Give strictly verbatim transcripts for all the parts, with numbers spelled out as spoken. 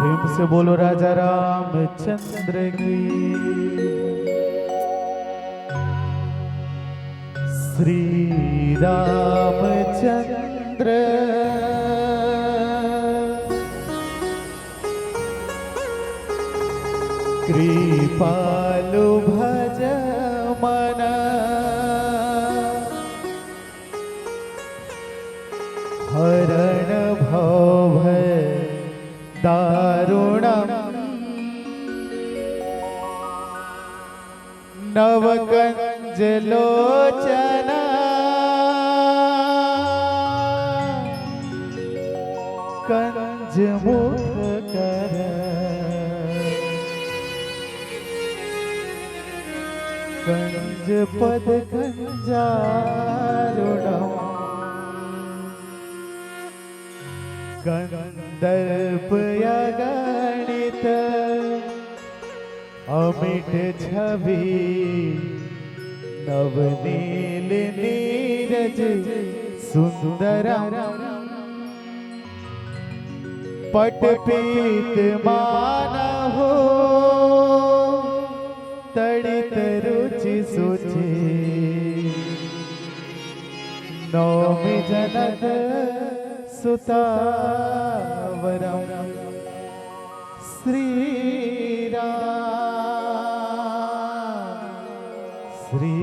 प्रेम से बोलो राजा रामचंद्र की। श्री रामचंद्र कृपालु भज मना, हरण भव भय दारुणम। नव कंज लोचना कंज मुख कर, कंज पद कंजारुणम। कंदर्प अगणित अमिट छवि नवनील नीरज सुंदरम पटपीत मानहो तड़ित रुचि सुचि नौमि जनक सुतावरम। श्री राम, श्री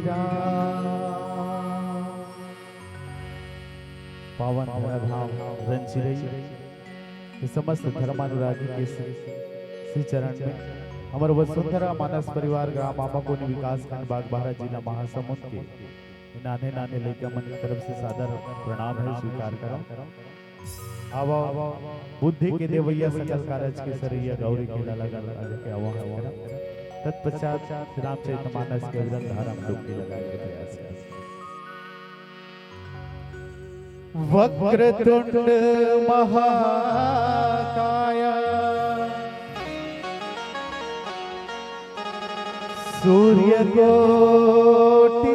राम। पावन धराधाम रंचिरई के समस्त धर्मानुरागी के श्री, श्री चरण में हमर वसुंधरा मानस परिवार ग्राम आमाकोनी विकास खंड बागबाहरा जिला महासमुंद के नाने नाने लइका मन के तरफ से सादर प्रणाम हे, स्वीकार करव। आवा, बुद्धि के देवैया सकल कारज के सरैया गौरी के लाला गण के आवाहन करव। तत्पश्चात श्री रामचरित मानस के अविरल धारा में डुबकी लगाए के प्रयास करव। वक्रतुंड महाकाय सूर्यकोटि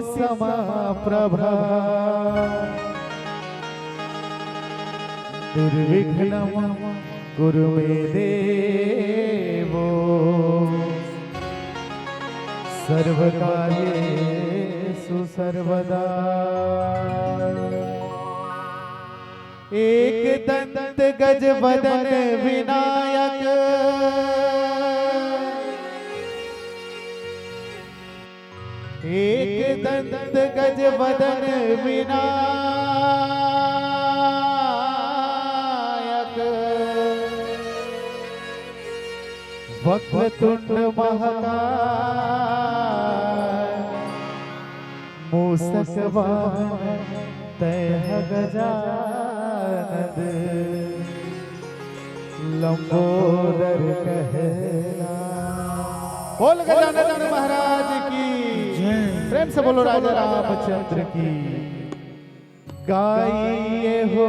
समप्रभा निर्विघ्नं कुरु मे देव सर्वकार्येषु सर्वदा। एकदंत गजवदन विनायक एकदंत गजवदन विनायक वक्रतुंड महाकाय मूसक वाहन तैं ह गजानन लंबोदर कहला। बोल गजानन महाराज की जय। प्रेम से बोलो राजा रामचंद्र की। गाइए हो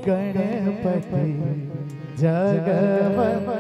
गणपति जगवंदन।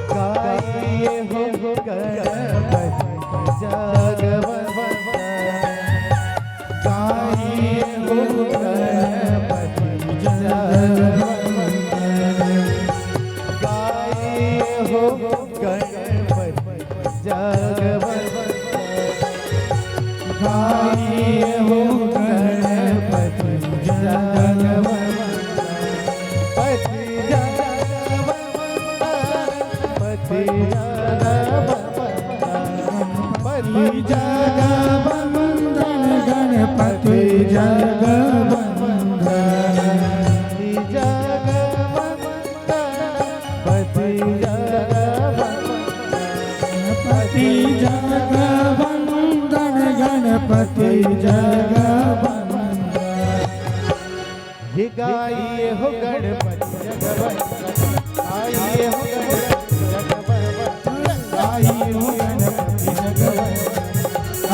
गाइए हो गणपति जगवंदन। गाइए हो गणपति जगवंदन। गाइए हो गणपति जगवंदन। गाइए हो गणपति जगवंदन। पति जगवंदन। पति जगवंदन। पति जगवंदन। गणपति जगवंदन। पति जगवंदन। पति जगवंदन। गणपति जगवंदन। गणपति जगवंदन। ये गाइए हो गणपति जगवंदन। आइए हो गणपति जगवंदन। आइए हो गणपति जगवंदन।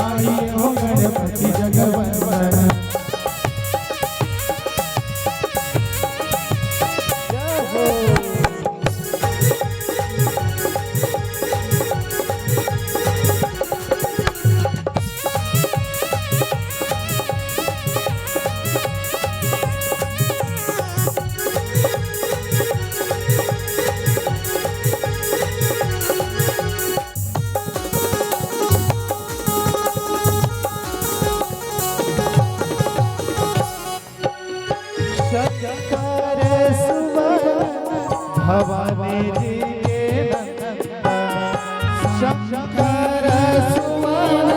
आइए हो गणपति जगवंदन। जय हो। शंकर सुवन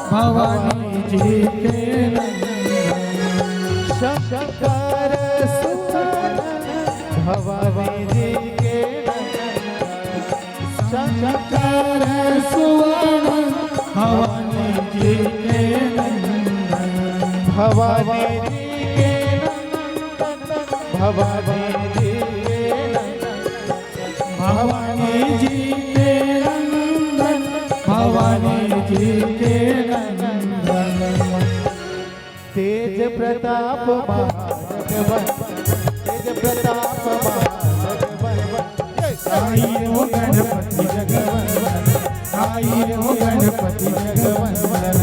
भवानी जी के नंदन। शंकर सुवन भवानी जी के नंदन। शंकर सुवन भवानी जी के नंदन। भवानी जी के नंदन। भवानी जी के नंदन। भवानी जी के नंदन, भवानी जी के नंदन। तेज प्रताप महाजगवंदन, तेज प्रताप महाजगवंदन। साई हो गणपति जगवंदन, साई हो गणपति जगवंदन।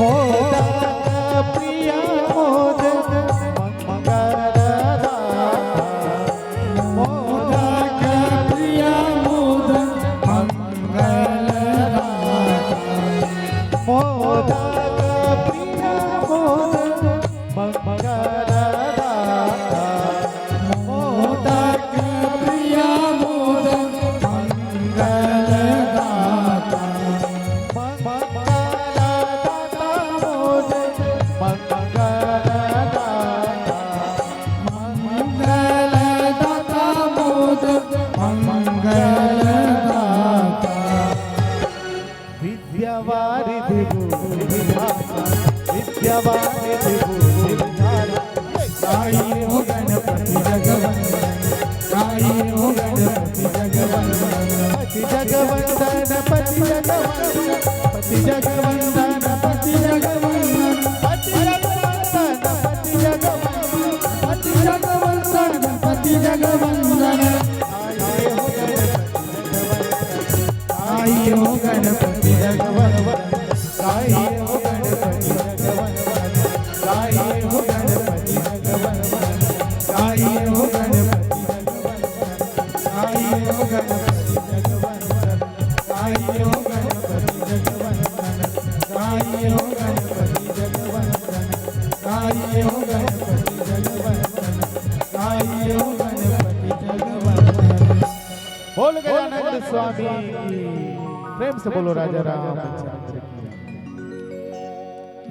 मोदक प्रिय मोद मंगलदाता। मोदक प्रिय मोद मंगलदाता। मोदक प्रिय मोद मंगलदाता। मोदक प्रिय मोद मंगलदाता। मंगलदाता मोद मंगलदाता। मंगलदाता मोद मंगलदाता। विद्यावारिधि बुद्धि विधाता, विद्यावारिधि बुद्धि विधाता। साई हो गणपति जगवंदन, साई हो गणपति जगवंदन। पति जगवंदन, पति जगवंदन, पति जगवंदन, पति जगवंदन, पति जगवंदन, पति जगवंदन, पति जगवंदन, पति जगवंदन। साई हो गणपति जगवंदन। साई हो गणपति जगवंदन, साई हो गणपति जगवंदन, साई हो गणपति जगवंदन, साई हो गणपति जगवंदन, साई हो गणपति जगवंदन, साई हो गणपति जगवंदन, साई हो गणपति जगवंदन, साई हो गणपति जगवंदन, साई हो गणपति जगवंदन। बोल गजानंद स्वामी की। प्रेम से बोलो राजा रामचंद्र की।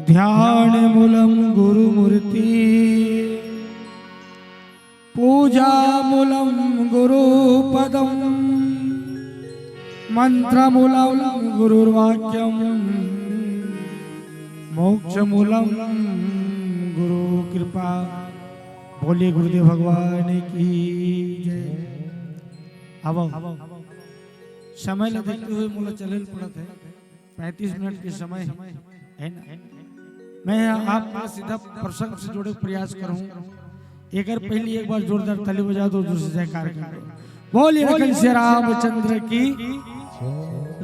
ध्यान मूलम गुरु मूर्ति, पूजा मूलम गुरु पदम, मंत्र मूलम गुरुर्वाक्यम, मोक्ष मूलम गुरु कृपा। बोलिए गुरुदेव भगवान की जय। अब समय ला देखते हुए मोला चले ल पड़त है, पैंतीस मिनट के समय है, है ना? मैं आपका सीधा प्रसंग से जोड़े के प्रयास करूं। एकर पहले एक बार जोरदार ताली बजा दो, जोर से जयकार कर दो। बोलिए लखन श्री रामचंद्र की।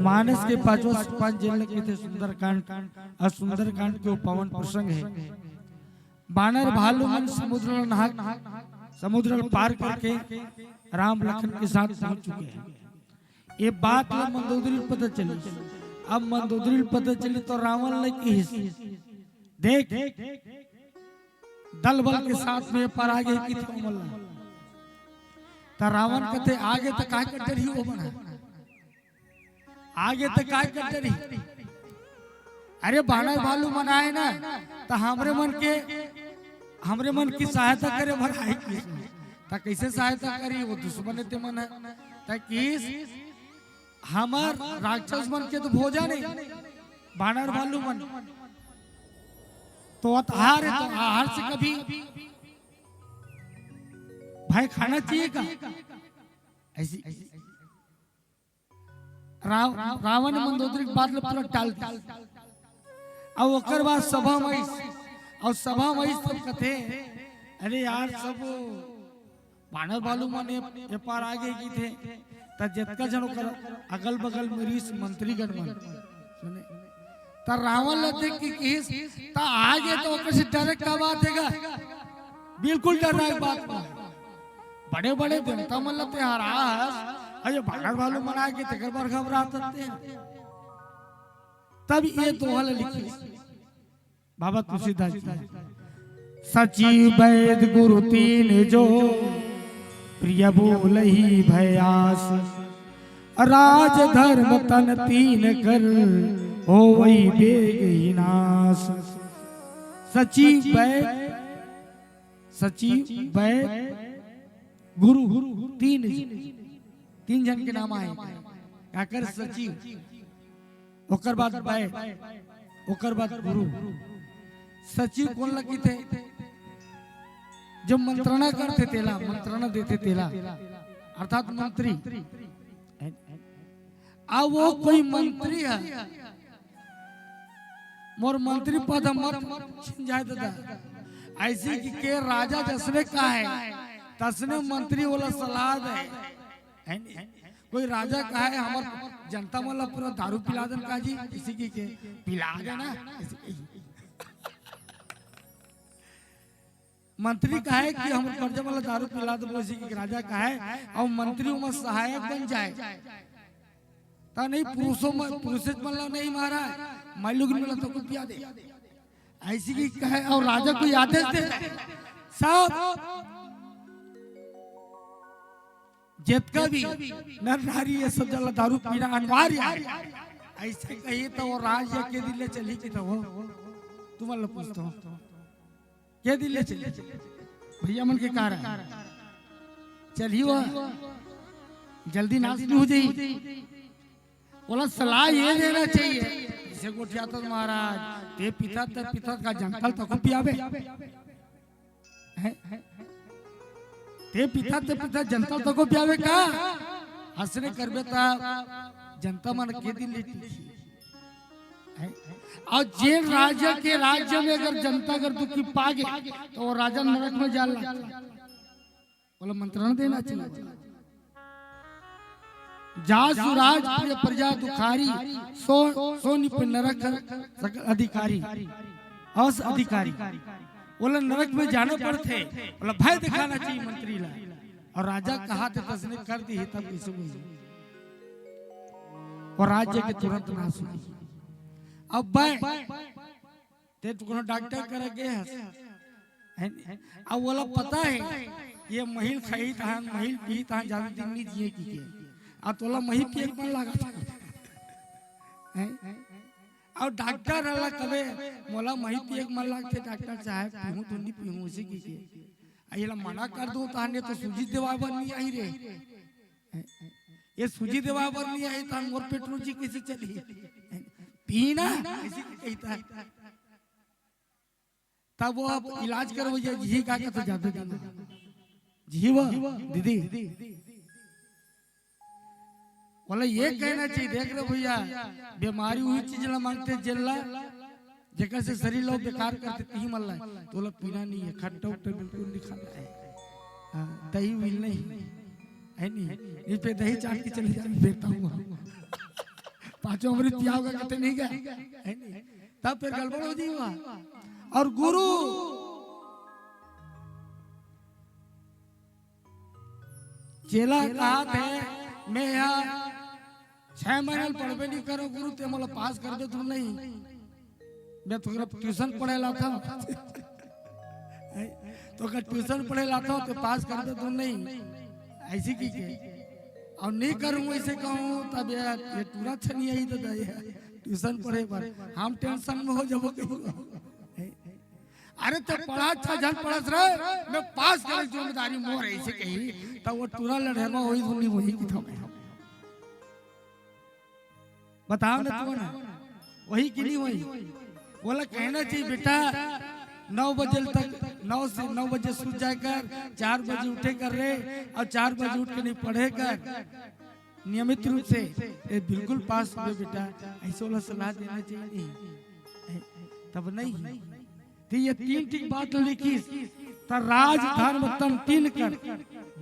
मानस के पांचवा सोपान जेला कथे सुंदरकांड, और सुंदरकांड के वो पावन प्रसंग है। बानर भालू मन समुद्र ल नहा, समुद्र ल पार करके राम लखन के साथ पहुंच चुके हैं। ये बात ल मंदोदरी ल पता चली। अब मंदोदरी ल पता चली तो रावण ल किहिस, देख, दल बल के साथ में पार आगे किथे ओमन ला। त रावण कथे, आगे त काय कर डरही ओ बना, आगे त काय कर डरही। अरे बानर भालू मन आए ना, त हमरे मन के, हमरे मन की सहायता करे बर आए किस। त कैसे सहायता करी, वो दुश्मन ते मन है। त किस हमर राक्षस मन के तो भोजन है, बानर भालू मन तो आहार है, तो आहार से कभी भाई खाना चाहिए का? ऐसी राव-, रावण मंदोदरी के बात ल पूरा टाल दिस। अब ओकर बाद सभा में आइस, और सभा में आइस तब कथे, अरे यार, सब बानर भालू मन ए, ए पार आगे किथे, त जतका झन ओकर अगल बगल में रिहिस मंत्रीगण मन, सुने, त रावण ल देख के किहिस, त आगे त ओकर से डरे का बात हे गा? बिल्कुल डरना के बात नहीं। बड़े बड़े देवता मन ल ते हराहस, अउ ये बानर भालू मन आगे तेकर बर घबरात हे। तब ये दोहा ल लिखिस बाबा तुलसीदास जी। सचिव बैद गुरु तीन जो, प्रिय बोलहि भय आस। राज धर्म तन तीन कर, होवहि बेग ही नास। सचिव बैद, सचिव बैद गुरु तीन जो, तीन झन के नाम आए। काकर सचिव, ओकर बाद बैद, ओकर बाद गुरु। सचिव कोन ल किथे? जो मंत्रणा करथे तेला, मंत्रणा देथे तेला, अर्थात मंत्री। अब वो कोई मंत्री हे, मोर मंत्री पद मत छिन जाए ददा। अइसे कहि के राजा जसने कहे, तसने मंत्री ओला सलाह दे। हे नी? कोई राजा कहे, हमर जनता मन ल पूरा दारू पिला देन का जी, अइसे कहि के पिला देना। मंत्री कहे कि हमर प्रजा मन ल दारू पिला देबो, अइसे कहि के राजा कहे, अउ मंत्री ओमा सहायक बन जाए। त नहीं, पुरुषों में, पुरुषों मन ल नहीं मारा, माईलोगिन मन ल तो कुछ पिया दे, अइसे कहि कहे, अउ राजा कोई आदेश दे दे। सब जतका भी नर नारी हे, सब झन ल दारू पीना अनिवार्य हे। अइसे कही त वो राजा के दिन ले चलही कि त हो? तुमन ल पूछत हों, के दिन ले चलही? भइया मन के कारण चलही, वो जल्दी नाश नहीं हो जाही। ओला सलाह ये देना चाहिए, जइसे गोठियाथस महाराज, ते पीथस, ते पीथस का जनता ल तको पियाबे। हैं? ते पीथस, ते पीथस जनता ल तको पियाबे का? असने करबे त जनता मन के दिन ले टिकही। हैं? अउ जेन राजा के राज्य में अगर जनता अगर दुखी पागे, त वो राजा नरक में जाए ल लगथे। ओला मंत्रणा देना चाहिए। जासु राज प्रिय प्रजा दुखारी, सो, सो नृप नरक सकल अधिकारी, अस अधिकारी। ओला नरक में जाना पड़थे, ओला भय दिखाना चाहिए मंत्री ला। अउ राजा कहाथे तसने कर दिही, तब कइसे होही? अउ राज्य के तुरंत नाश होही। अब भय ते तो कोनो डॉक्टर करा गे हस, हे नी? अब ओला पता हे, ये मही ल खाही तहां, मही ल पीही तहां, जादा दिन नहीं जिए कहि के। अब तोला मही पिए के मन लागत हे। हैं? अब डॉक्टर हला कबे, मोला मही पिए के मन लागथे डॉक्टर साहब, पीहूं तो नहीं पीहूं, अइसे कहि के। आ, एला मना कर दूं, तहां ले तो सूजी देवाय बर नहीं आही रे। ये सूजी देवाय बर नहीं आही, त मोर पेट रोजी कइसे चलही? पीही ना, अइसे कहिथे। तब वो अब इलाज करवइया जिही का कथे जादा दिन। जिही वो, दीदी। ओला ये कहना चाहिए, देख रे भइया, बीमारी उही चीज ला मांगथे जेन ला, जेकर से शरीर ला बेकार करथे, तिही मन ला। तोला पीना नहीं हे, खट्टा उट्टा बिल्कुल नहीं खाना हे। हाँ, दही उही नहीं, हे नी? नहीं पे दही चाट के चले जाबे, बेटा हुआ। पांचों अमृत पिया होगा, कथे नहीं गा, हे नी? तब फिर गड़बड़ हो जाही। अउ गुरु चेला कहाथे, मैं यहाँ छह महीना ले पढ़बे नहीं करों गुरु, ते मोला पास कर दे तू नहीं, मैं तोकरा ट्यूशन पढ़े लाथों, तोकरा ट्यूशन पढ़े लाथों, ते पास कर दे तू नहीं, अइसे कहि के। अउ नहीं करूँ अइसे कहूँ, तब ये, ये टूरा छनिया ही तो दे, ट्यूशन पढ़े बर हम टेंशन में हो जाबो कहीं। अरे ते पढ़ा, अच्छा झन पढ़स रे, मैं पास करे जिम्मेदारी मोर हे, अइसे कही, त वो टूरा लड़ेमा होही, धुन नहीं होही कि थोड़े। बताओ ना तुमन, होही कि नहीं होही? ओला कहना चाहिए, बेटा, नौ बजे तक, नौ से नौ बजे सुत जाए कर, चार बजे उठे कर रे, अउ चार बजे उठ के नहीं पढ़े कर। नियमित रूप से, ए, बिल्कुल पास होबे बेटा, अइसे ओला सलाह देना चाहिए नहीं? ए, तब नहीं। त ये तीन ठीक बात लिखिस, त राज धर्म तन तीन कर,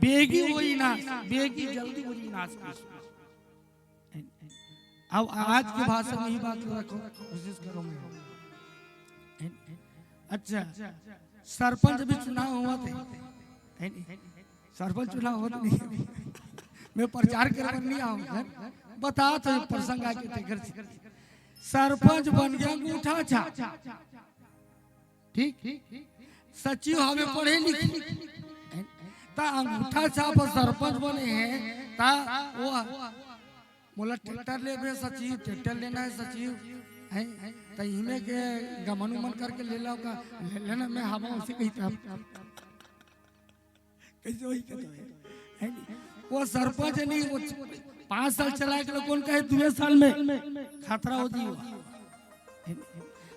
बेगी होही नाश, बेगी जल्दी होही नाश। अब आज के भाषा में ही बात रखो, कोशिश करो मैं। अच्छा, सरपंच भी चुनाव होवत हे, हे नहीं? सरपंच चुनाव होत नहीं हे। मैं प्रचार करे बर नहीं आऊं, हैं? बता तो एक प्रसंग आके तेकर से। सरपंच बन गया अंगूठा छाप, ठीक? सचिव हवे पढ़े लिखे, हैं? ता अंगूठा छाप अउ सरपंच बने हे, ता वो मोला ट्रैक्टर लेबे सचिव, ट्रैक्टर लेना हे सचिव, हैं? त इमे के गमन उमन करके ले लाव का, ले लेना, मैं हवा उसे कही था। कैसे वही कहता है? हैं? वो सरपंच नहीं, वो पाँच साल चलाए के लोग कौन कहे दुए साल में खतरा हो जी।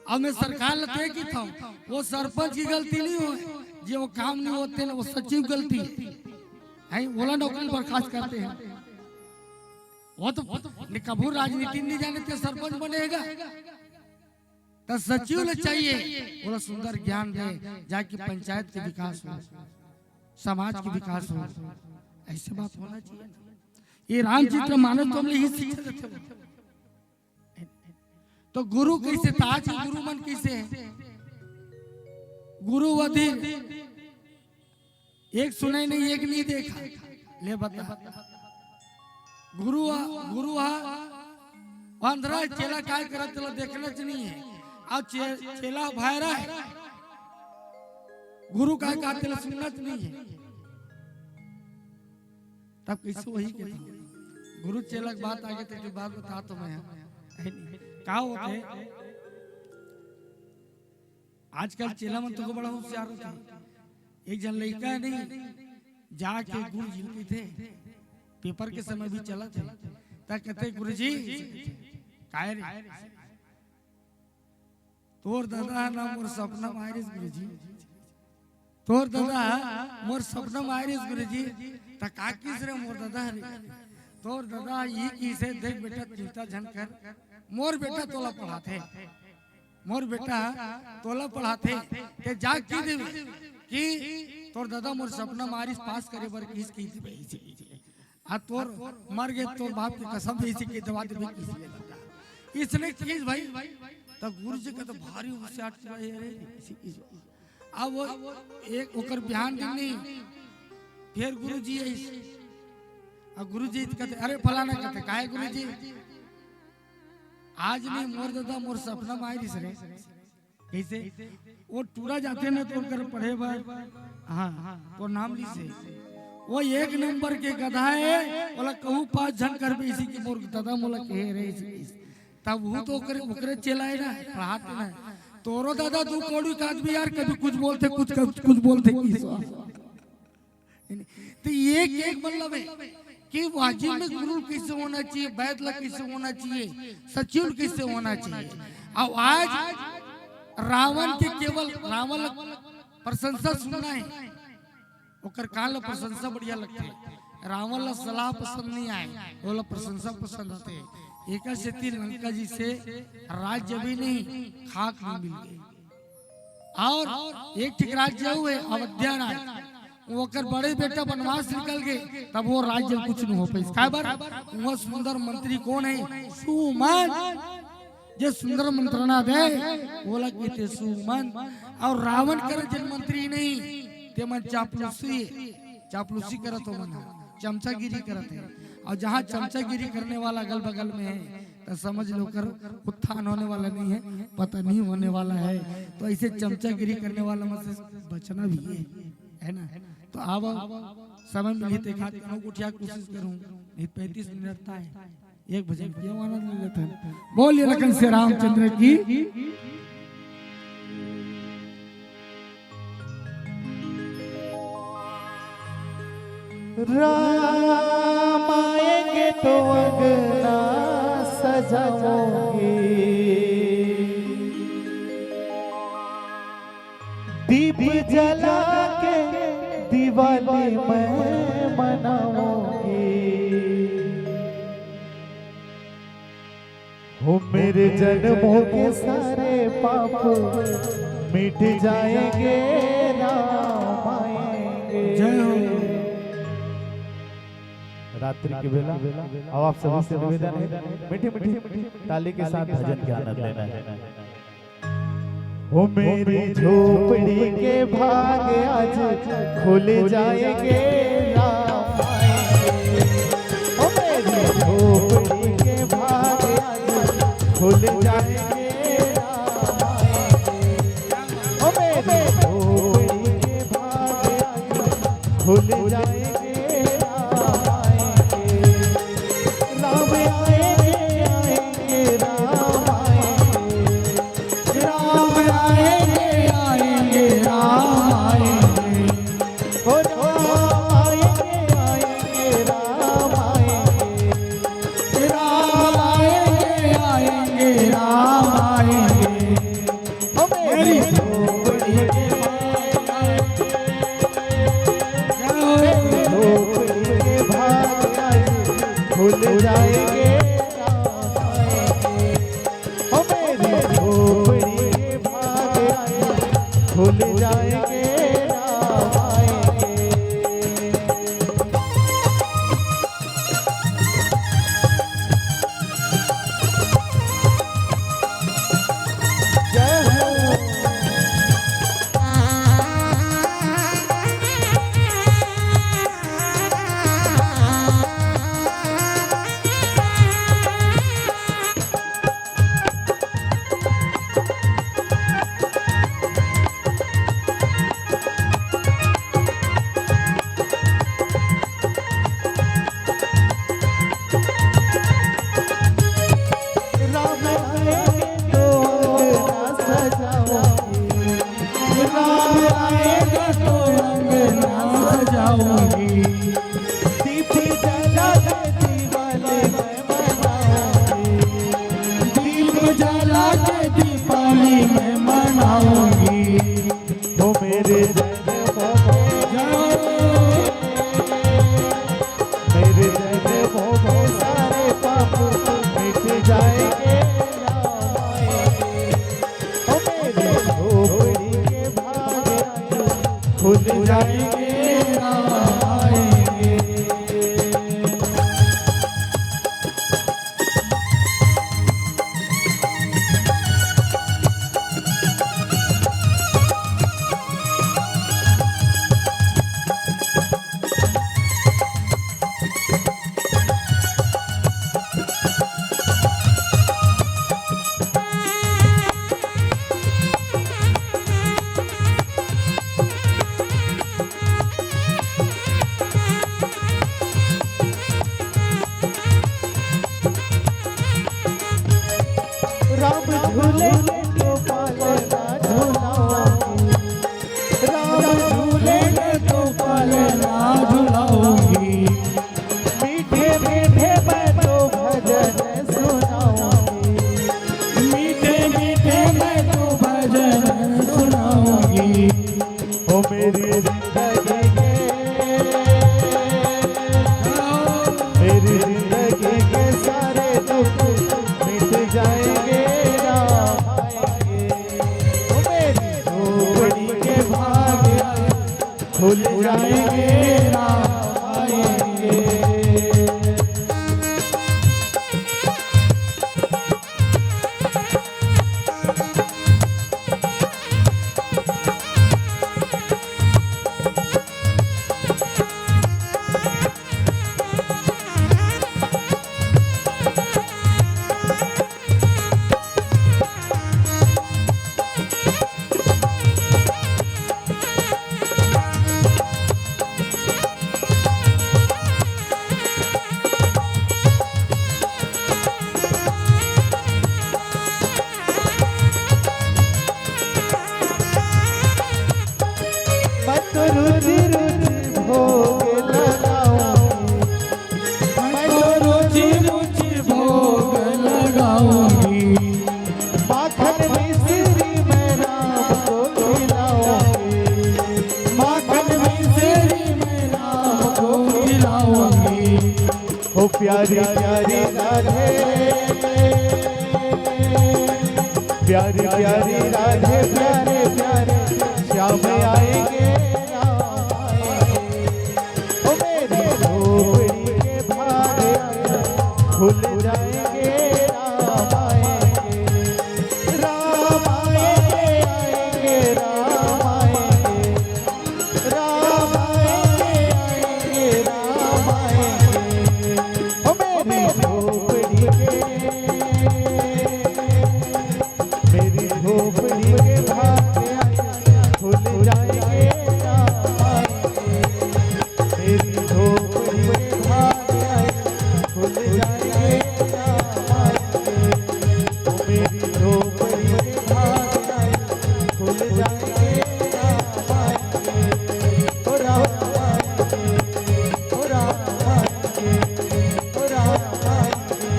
अब मैं सरकार ल ते किथंव, वो सरपंच की गलती नहीं होय, जे वो काम नहीं होते ना, वो सचिव गलती हे। हैं, ओला नौकरी बर्खास्त करते हैं। वो तो, वो तो ने कभू राजनीति नहीं जाने ते सरपंच बनेगा। त सचिव ल चाहिए, ओला सुंदर ज्ञान दे, जाके पंचायत के विकास हो, समाज के विकास हो, ऐसे बात होना चाहिए ना। ये रामचरित मानस तो हमले ही शिक्षा देते हो। तो गुरु कैसे, त आज के गुरु मन कैसे हे? गुरु अधीन, एक सुने नहीं, एक नहीं देखा। ले बता, गुरु ह, गुरु ह अंधरा हे, चेला काय करत तेला देखना च नहीं हे। अब चे-, चेला भैरा हे, गुरु काय कहत तेला सुनना च नहीं हे। तब कैसे वही के गुरु चेला के बात आगे, तेरी बात बता तो मैं, है नहीं? का होते? आजकल चेला मन तो बड़ा होशियार होथे। एक झन लइका नहीं, जाके गुरु जी ल कहिथे, पेपर के समय भी चलत हे, त कहिथे, "गुरु जी, काय रे?" "तोर ददा ह ना मोर सपना म आय रिस गुरु जी, तोर ददा ह मोर सपना म आय रिस गुरु जी।" "त का किस रे मोर ददा ह रे?" "तोर ददा ह ये किसे, देख बेटा, चिंता झन कर, मोर बेटा तोला पढ़ाथे।" मोर बेटा तोला पढ़ाथे, ते जा कहि देबे कि तोर ददा मोर सपना म आय रिस, पास करे बर किस कहि देबे, इसे कहि देबे। आ तोर मर गे तोर बाप के कसम, इसे कहि दवा देबे किस ले लगा। इसने किस भाई, त गुरु जी का तो भारी होशियार चुरा है रे, इसे किस। अब वो एक ओकर बिहान दिन नहीं, फिर गुरु जी आइस। अब गुरु जी कहते, "अरे फलाना," कहते, "काय गुरु जी?" "आज नहीं मोर ददा मोर सपना म आय रिस रे।" कैसे? वो टूरा जाथे ना तो ओकर पढ़े बर, हाँ, तो नाम लिसे। वो एक नंबर के गधा हे, ओला कहूँ पास झन करबे इसे कि मोर ददा मोला कहे रहे इसे। तब वो तो ओकरे, ओकरे चेला हे ना, पढ़ाथे ना। तोरो ददा दू कौड़ी का आदमी यार, कभी कुछ बोलथे, कुछ, कुछ, कुछ बोलथे किस। तो ये एक, एक मतलब हे कि वाजिब में गुरु कैसे होना चाहिए, वैद ला कैसे होना चाहिए, सचिव कैसे होना चाहिए। अब आज रावण के केवल रावण ला प्रशंसा सुनना हे, ओकर कान ला प्रशंसा बढ़िया लगथे। रावण ला सलाह पसंद नहीं आय, ओला प्रशंसा पसंद आथे। एकर सेती लंका जी से राज्य भी नहीं, खाक भी मिल गे। और एक ठिक राज्य हुए अवध्या राज, ओकर बड़े बेटा वनवास निकल गे, तब वो राज्य कुछ नहीं हो पाइस। काबर? वो सुंदर मंत्री कौन हे? सुमंत। जे सुंदर मंत्रणा दे, ओला कहिथे सुमंत। और रावण कर जन मंत्री नहीं, ते मन चापलूसी, चापलूसी करत हो मन, चमचागिरी करत हे। और जहाँ चमचागिरी करने वाला अगल बगल में हे, त समझ लो कर उत्थान होने वाला नहीं हे, पतन ही होने वाला हे। तो ऐसे चमचागिरी करने वाला मन से बचना भी हे, है ना? तो अब समय मिली ते खातिर कहूँ उठिया कोशिश करूँ, नहीं पैंतीस मिनट था है। एक भजन के आनंद ले लेते हैं। बोलिए लखन से रामचंद्र की। राम आएंगे तो अंगना सजाओगे, दीप जला के दिवाली मैं मनाऊंगी। हो मेरे जन्मों के सारे पाप मिट जाएंगे, राम आएंगे। जय हो। रात्रि के बेला। अब आप सभी से निवेदन है, मीठी मीठी ताली के साथ भजन के आनंद लेना है। ओ मेरी झोपड़ी के भाग आज खुल जाएंगे राम आएंगे। ओ मेरी झोपड़ी के भाग आज खुल जाएंगे राम आएंगे। ओ मेरी झोपड़ी के भाग आज खुल जाएंगे राम आएंगे। राम आएंगे, आएंगे, राम आएंगे। राम आएंगे, आएंगे, राम आएंगे। ओ राम आएंगे, आएंगे, राम आएंगे। राम आएंगे, आएंगे, राम आएंगे। ओ मेरी झोपड़ी के भाग, मेरी झोपड़ी के भाग आज खुल जाएंगे राम आएंगे। ओ मेरी झोपड़ी के भाग आज खुल जाएंगे राम आएंगे। जय हो। राम आएंगे तो अंगना सजाऊंगी। राम आएगा तो अंगना सजाऊंगी। दीप जला के दिवाली मैं मनाऊंगी। दीप जला के दीपावली मैं मनाऊंगी। ओ मेरे जन्मों में, मेरे जन्मों में सारे पाप मिट जाएंगे राम आएंगे। ओ मेरे झोपड़ी के भाग खुल जाएंगे राम आएंगे। राम झूले तो पालना झूलाऊंगी। राम झूले तो पालना झूलाऊंगी। मीठे मीठे मैं तो भजन सुनाऊंगी। मीठे मीठे मैं तो भजन सुनाऊंगी। ओ मेरी जिंदगी के, मेरी जिंदगी के सारे दुख मिट जाएंगे राम आएंगे। ओ मेरी झोपड़ी के भाग खुल जाएंगे राम आएंगे। मैं तो रुचि रुचि भोग लगाऊंगी। मैं तो रुचि रुचि भोग लगाऊंगी। माखन मिश्री मैं राम को खिलाऊंगी। माखन मिश्री मैं राम को खिलाऊंगी। ओ प्यारी प्यारी राधे, प्यारी प्यारी राधे, प्यारे प्यारे श्याम आएंगे, राम आएंगे। ओ मेरी झोपड़ी के आएंगे, राम आएंगे, राम आएंगे, आएंगे, राम आएंगे, राम आएंगे, आएंगे, राम आएंगे। ओ मेरी झोपड़ी के, मेरी झोपड़ी के भाग खुल जाएंगे, राम आएंगे। मेरी झोपड़ी के भाग खुल जाएंगे, राम आएंगे। ओ मेरी झोपड़ी के भाग खुल जाएंगे, राम आएंगे। ओ राम आएंगे, ओ राम आएंगे, ओ राम आएंगे,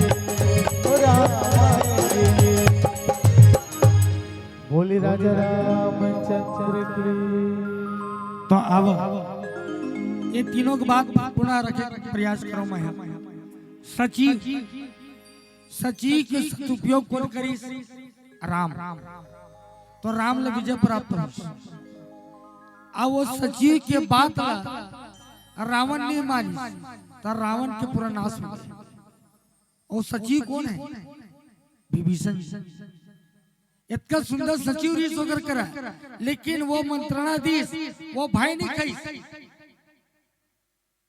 ओ राम आएंगे। बोले राजा रामचंद्र की। तो अब ये तीनों के बात पुनः रखे के प्रयास करो। मैं सची, सची के सदुपयोग कोन करिस? राम। तो राम ले विजय प्राप्त हो। अब वो सची के बात ला रावण नहीं मानिस, तो रावण के पूरा नाश हो गया। और सची कोन है? विभीषण जी। इतना सुंदर सची रिहिस ओकर करा, लेकिन वो मंत्रणा दिस, वो भय नहीं खाइस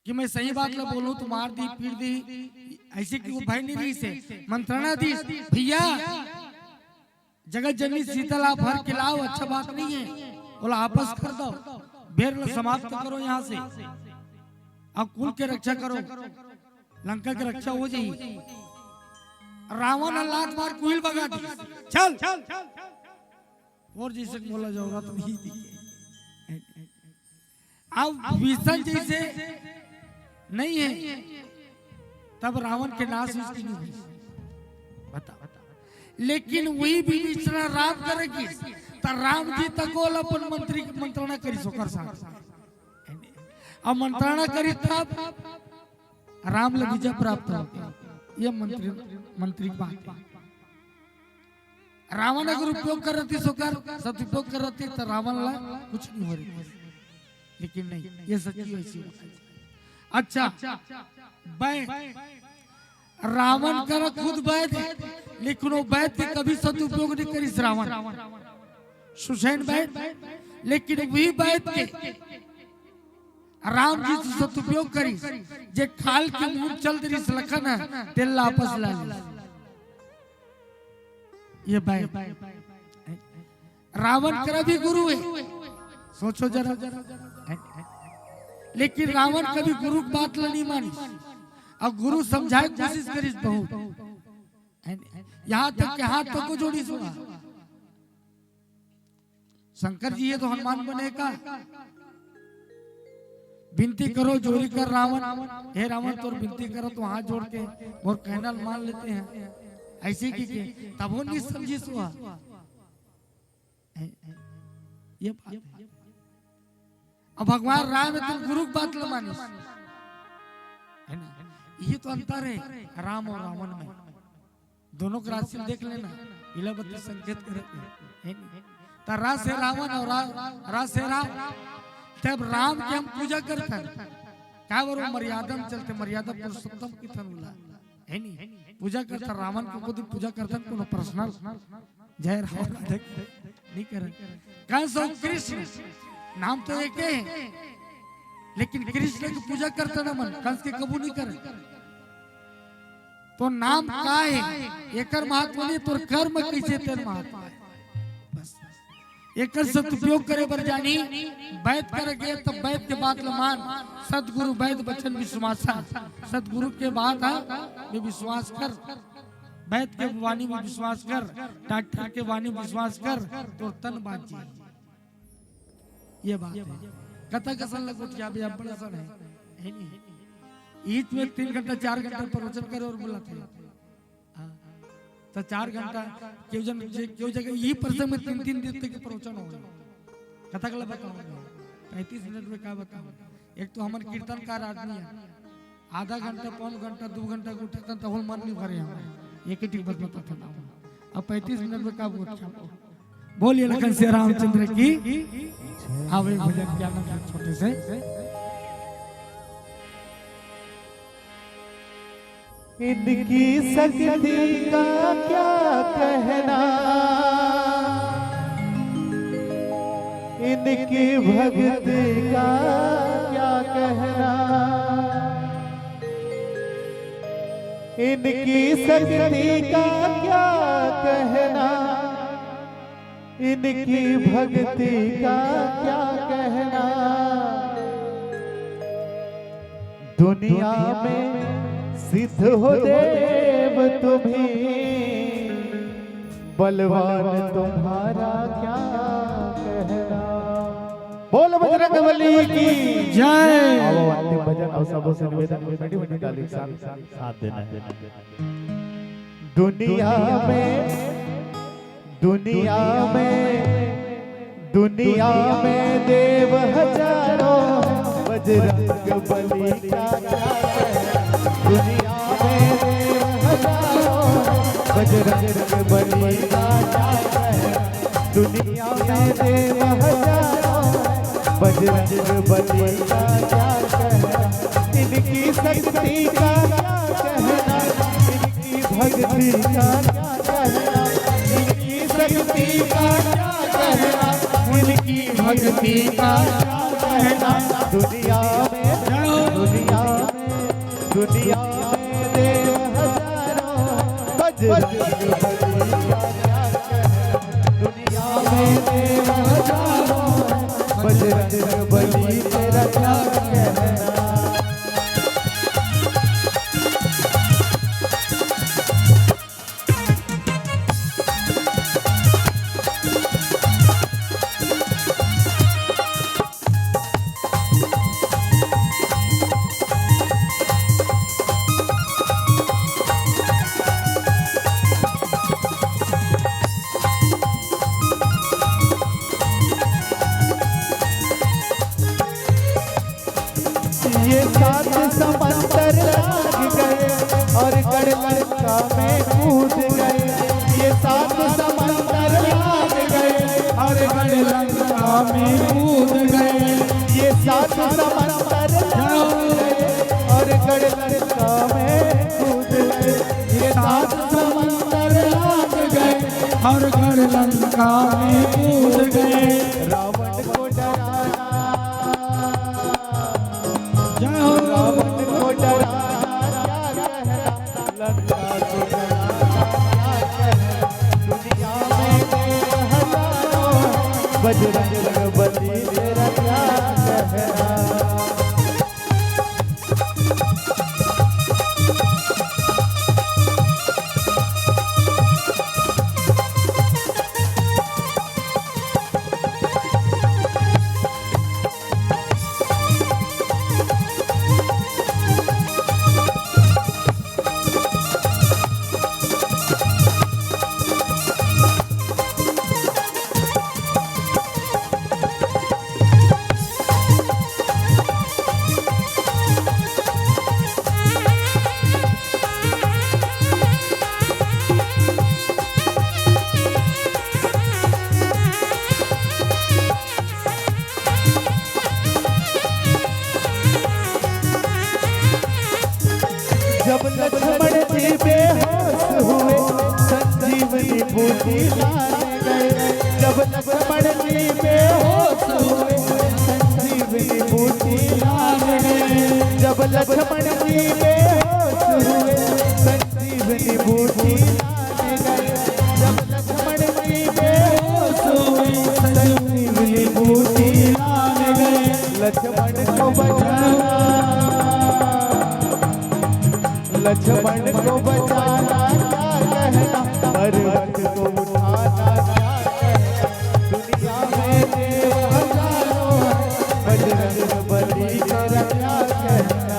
कि मैं सही बात ला बोलूं तो मार दी, पीट दी, ऐसे कि वो भय नहीं रिहिस। मंत्रणा दिस, भैया, जगत जननी सीता ला आप हर के लाओ, अच्छा बात नहीं है, ओला आपस कर दो, बैर ला समाप्त करो यहाँ से, अब कुल के रक्षा करो, लंका के रक्षा हो जाई। रावण ह लात मार कुहिल भगा दी, चल, और जैसे बोला जाओगा तो नहीं दी। अब विभीषण जैसे नहीं है, तब रावण के नाश उसकी नहीं हुई। बता, लेकिन वही विभीषण राम करेगी, तो राम जी तक ओला अपन मंत्री मंत्रणा करिस ओकर साथ। अब मंत्रणा करिस तब राम ला विजय प्राप्त हो गया। ये मंत्री, मंत्री की बात है। रावण अगर उपयोग करत रहिस ओकर, सदुपयोग करत रहिस, तो रावण ला कुछ नहीं हो रही। लेकिन नहीं, ये सच्ची वैसी बात है। अच्छा, बैद, रावण करा खुद बैद है, लेकिन वो बैद के कभी सदुपयोग नहीं करिस रावण। सुसैन बैद, लेकिन वही बैद के राम जी से सदुपयोग करिस, जे काल के मुंह चल दे रिहिस लखन ह, तेला वापस ला ली। ये बैद। रावण करा भी गुरु है, सोचो जरा। लेकिन रावण कभी गुरु की बात ला नहीं मानिस, और गुरु समझाए कोशिश करिस बहुत। यहाँ तक के हाथ तक को जोड़िस। शंकर जी, ये तो हनुमान बने का। विनती करो, जोरी कर रावण, हे रावण, तोर विनती करो तो हाथ जोड़ के मोर कहना मान लेते हैं, ऐसे कि के, तब वो नहीं समझिस। ये बात है। अब भगवान राम है तो गुरु की बात ल मानिस, है ना? ये तो अंतर है राम और रावण में। दोनों के राशि देख लेना, इलावती संकेत करे, है नी? त रस है रावण और रा-, रस है राम। तब राम के हम पूजा करथन, का बर? वो मर्यादा में चलथे, मर्यादा पुरुषोत्तम कहिथन ओला, है नी? पूजा करथन रावण के, कोई पूजा करथन कोनो पर्सनल, जय रावण राधे नहीं करन। कंस और कृष्ण नाम तो एक है, लेकिन कृष्ण की पूजा करथन हमन, कंस के कबू नहीं करन। तो नाम का है, एकर महत्व नहीं, तोर कर्म कैसे तेर महत्व है। बस एकर सदुपयोग करे बर जानी। बैद कर गे त बैद के बात ल मान, सतगुरु बैद वचन विश्वासा, सतगुरु के बात ह में विश्वास कर, बैद के वाणी में विश्वास कर, डॉक्टर के वाणी में विश्वास कर, तोर तन बाँच जाही। ये बात है। कतक असन ल गोठियाबे, अब्बड़ असन है, है नी? ईच में तीन घंटा, चार घंटा प्रवचन करे और बोलथे। हाँ। त चार घंटा, केहू जन, जे, केहू जगह ई प्रसंग में तीन, तीन दिन तक प्रवचन हो जाए। कतक ल बताऊँ मैं? पैंतीस मिनट में का बताऊँ? एक तो हमन कीर्तनकार आदमी है, आधा घंटा, पौन घंटा, दू घंटा के उठे तन, तहूँ मन नहीं भरे हमारे। एक ही टिक बस बताथन। अब पैंतीस मिनट में का बोल? बोलिए लखन सिया रामचंद्र की। आवे भजन के आनंद छोटे से। इनकी शक्ति का क्या कहना, इनकी भक्ति का क्या कहना, इनकी शक्ति का क्या कहना, इनकी भक्ति का क्या कहना। दुनिया में सिद्ध हो देव तुम्ही, बलवान तुम्हारा क्या कहना। बोल बजरंग बली की जय। आओ, अंतिम भजन अउ सबो से निवेदन, मीठी मीठी ताली के साथ साथ देना है। दुनिया में, दुनिया में, दुनिया में देव हजारों, बजरंग बली का क्या कहना। दुनिया में देव हजारों, बजरंग बली का क्या कहना। दुनिया में देव हजारों, बजरंग बली का क्या कहना। इनकी शक्ति का क्या कहना, इनकी भक्ति का क्या कहना, इनकी शक्ति का क्या कहना, इनकी भक्ति का क्या कहना। दुनिया में, दुनिया में, दुनिया में देव हजारों, बजरंग बली का क्या कहना। दुनिया में देव हजारों, बजरंग बली तेरा क्या कहना। ये सात समंदर लाग गए और गढ़ लंका में कूद गए। ये सात समंदर लाग गए और गढ़ लंका में कूद गए। ये सात समंदर लाग गए और गढ़ लंका में कूद गए। ये सात समंदर लाग गए और गढ़ लंका में कूद गए। रावण को डराना, जय हो। रावण को डराना क्या कहना, लंका को डराना क्या कहना। दुनिया में देव हजारों, बजरंग बली तेरा क्या कहना। जब लक्ष्मण जी बेहोश हुए, संजीवनी बूटी लाने गए। जब लक्ष्मण जी बेहोश हुए, संजीवनी बूटी लाने गए। जब लक्ष्मण जी बेहोश हुए, संजीवनी बूटी लाने गए। जब लक्ष्मण जी बेहोश हुए, संजीवनी बूटी लाने गए। लक्ष्मण को बचाना, लक्ष्मण को बचाना क्या कहना, पर्वत को उठाना क्या कहना। दुनिया में देव हजारों हैं, बजरंग बली तेरा क्या कहना।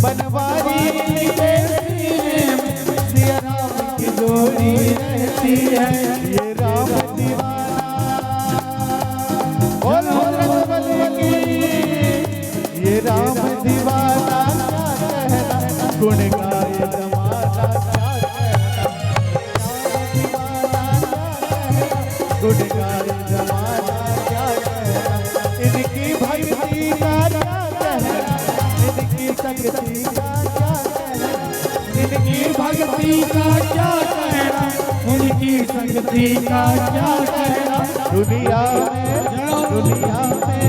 बनवारी की बेटी है, सिया राम की जोड़ी रहती है। ये राम दीवाना, बोल बजरंग बली की। ये राम दीवाना क्या कहना, गुण गाए जमाना क्या कहना। गुण गाए जमाना क्या कहना, इनकी भक्ति का क्या कहना, इनकी शक्ति का क्या कहना, इनकी भक्ति का क्या कहना, इनकी शक्ति का क्या कहना। दुनिया में, दुनिया में,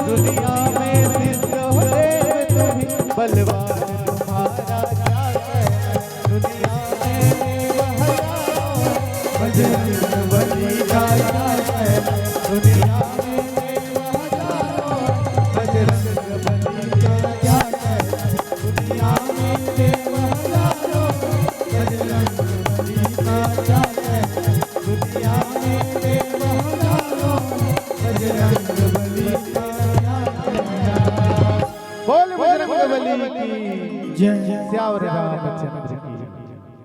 दुनिया में सिद्ध हो देव तुम ही, बलवान तुम्हारा क्या कहना। दुनिया में देव हजारों, बजरंग बली का क्या कहना। दुनिया में देव हजारों, बजरंग बली का क्या कहना। दुनिया में देव हजारों, बजरंग बली का क्या कहना। दुनिया में देव हजारों, बजरंग बली का क्या कहना। बोल बजरंग बली की जय। सियावर रामचंद्र की।